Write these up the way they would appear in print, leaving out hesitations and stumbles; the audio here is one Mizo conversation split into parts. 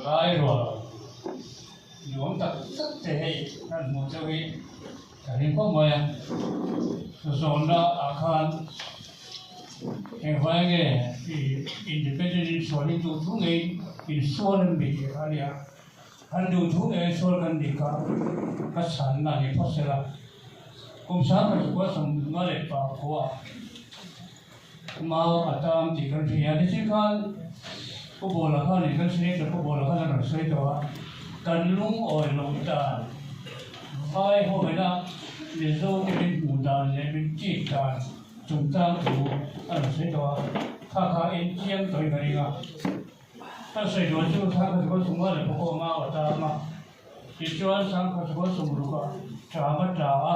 Lai rual nuam tak tak te hei kan hmuh deuh hi ka ring khawp mai a, zawnna ah khan engvai nge i independent in sual hi duh thu ngei in sual an ni tih kha a nia, kan duh thu ngei sual kan nih kha ka chhanna a ni phawt sela, kum 1959 ah. Mau a tam tih kan hria. Nichin khan Pu Bawla khanin kan Senator Pu Bawla khan a rawn sawi tawh a, kan lungawi loh dan, vai hawina Mizo te min hmuh dan leh min tih dan chungchang thu a rawn sawi tawh a, kha kha en chiang tawhin ka ring a. Kan sawi duh chu Sangkhazual Sumua leh Pawkaw Mau a tam a, tichuan Sangkhazual Sumruka ṭam a ṭa a.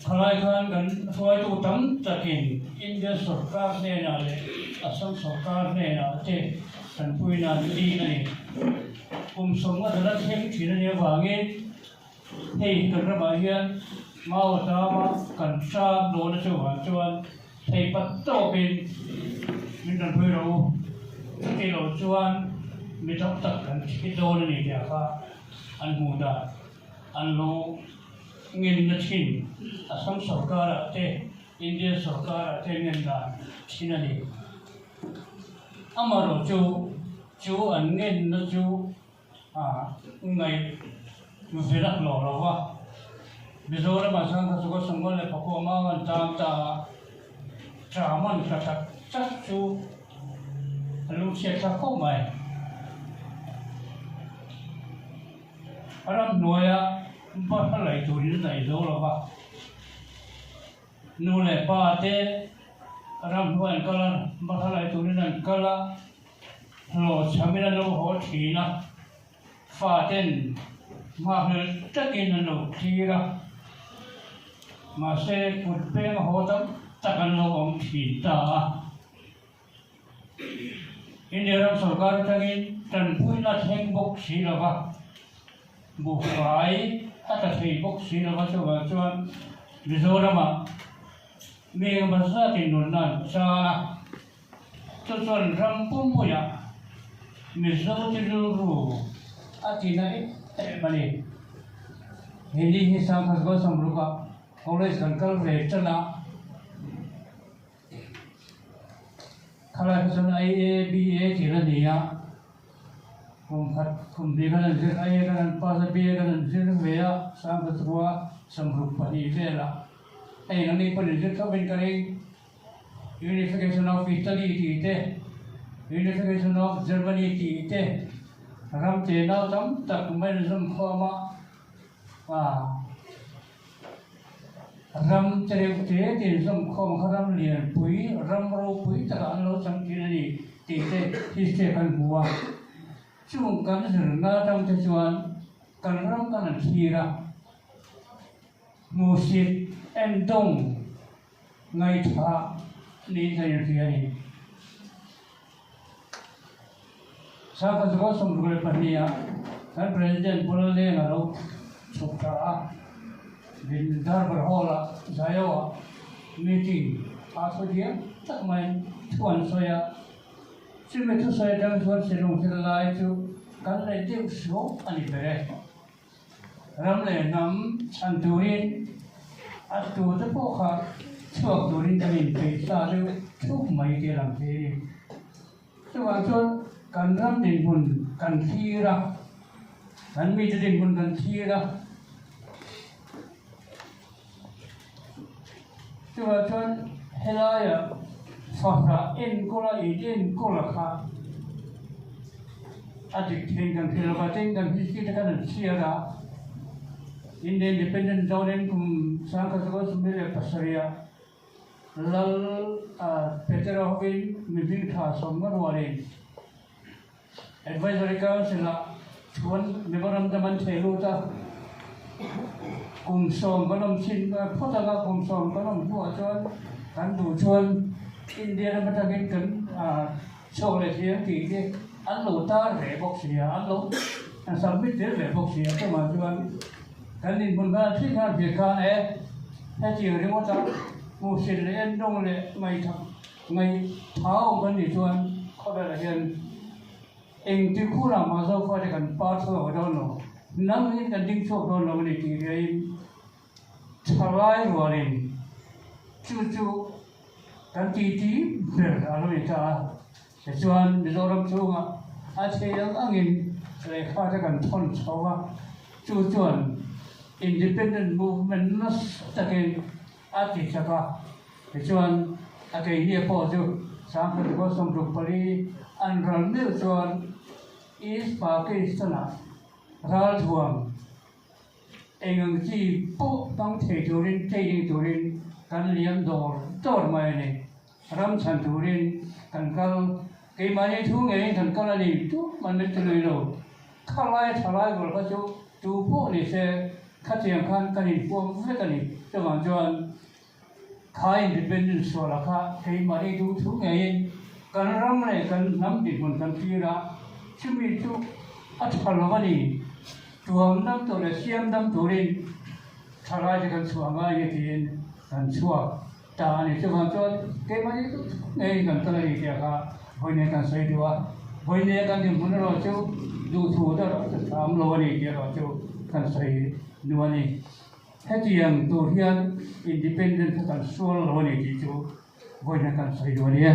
Khalai khan kan hruaitu tam takin India sorkar hnenah leh Assam sorkar hnenah te tanpuina an dil a ni. Kum sawmnga dala thleng thin a nih avangin hei kan ramah hian mau a tam a, kan hrang dawn a chuvang chuan thei pat tawpin min tanpui rawh u. Chutih loh chuan mi tam tak kan thi dawn a ni tih ah kha an hmuh dan. An lo ngenna thin Assam sorkarah te, India sorkarah te ngen dan thin a ni. Amaherawh chu, chu an ngenna chu ngaih velh a hlawh lo va. Mizoramah chuan kha chu ka Sangwa leh Pakua mau an tang ta a, ṭam an tla tak tak chu a lungchhiat thlak khawp mai. A ramhnuaia bahra lei turin a daih zo lo va, nu leh pa te ramhnuai an kal a, bahra lei turin an kal a, hlawhchhamin an lo haw thin a, fa ten nghakhlel takin an lo thlir a, mahse kut peng haw tam tak an lo awm thin ta a. India ram sorkar atangin tanpuina thleng bawk si lo va, buhfai a tla thei bawk si lo va, chuvang chuan Mizoramah mi engemaw zatin nunna an chan a, chu chuan ram pumpuiah Mizo te rilru a ti na em em a ni. He ni hi Sangkhat Samrukah College kan kal ve tan a. Khalai kha chuan I A B A tih la ni a, kum khat kum hnih khan an zir I A khan an pass a B A khan an zir ve a, Sangkhathua sawmruk pahnih velah hei ang ni pawhin an zir tho in ka ring. Unification of Italy tih te, Unification of Germany tih te, ram tenau tam tak mai an zawm khawm a, ah. Ram tereuh te tin zawmkhawm kha ram lianpui, ram ropui takah an lo chang thin a ni tih te history ah kan hmu a. Chung kan zirna atang te chuan kan ram kan han thlir a, hmuhsit endawng ngaihthah niin kan inhria a ni. Sangha Zual 62 ah kan President Pu Laleng a lo chhuk tha a, Darbar Hall ah Zaio ah meeting a thu diam tak mai thu an sawi a, chumi thusawi atang chuan Shillong zirlai chu kan neih deuh suau a ni ber e. Ram leh hnam chhan turin a tute pawh kha chhuak turin kan inpeih sa deuh thuk mai tih a lang thei a ni. Chuvang chuan kan ram dinhmun kan thlir a, kan mite dinhmun kan thlir a, chuvang chuan helaia fahrah enkawl a in enkawl a kha a dik thei kan hre lova, tin kan history te khan an chhiar a, India Independence dawnin kum 1977 ah Lal Petera hovin mihring tha sawmna rualin Advisory Council ah chuan memorandum an thei lut a, kum sawm kan awm chin phawt anga kum sawm kan awm hnuah chuan kan duh chuan India ram atangin kan chhuak leh thei ang tih hi an lo tar ve bawk si a, an lo submit tel ve bawk si a, chuvang chuan kan inhmun khan thil khan hrilh khan e hetiang ringawt a hmuhsit leh endawng leh ngaihthah ngaihthau kan nih chuan khawvelah hian. Engti khurah mah Zofate kan par chhuak dawn lo, hnam in kan ding chhuak dawn lo a ni tih riain thalai rualin chu chu kan titi ber a lo ni ta a. Tichuan Mizoram chhungah a thei ang angin lehkha te kan thawn chho a, chu chuan Independent Movement nasa takin a ti chak a. Tichuan a keini pawh chu 1964 an ral meuh chuan East Pakistan-ah ralthuam Eng ang chi pawh hmang thei turin training turin kan liam dawr dawr mai a ni. Ram chhan turin kan kal, keimahni thu ngeiin kan kal a ni tuk man min ti lui lo. Khalai thalai rual kha chu tu pawh ni se khatiang khan kan inpuam vek a ni. Chuvang chuan kha independence sualah kha keimahni duh thu ngeiin kan ram leh kan hnam dinhmun kan thlir a, chumi chu a tha lo a ni. Tuam dam tur leh siam dam turin thalai te kan chhuah ngai nge tiin kan chhuak ta a ni. Chuvang chuan keimahni chu ngeiin kan kal a ni tih kha vawiin kan sawi duh a, vawiin kan dinhmun erawh chu duhthu te erawh chu tha awm lo a ni tih erawh chu kan sawi duh a ni. Hetiang tur hian independent kha kan sual lo a ni tih chu vawiin kan sawi duh a ni e.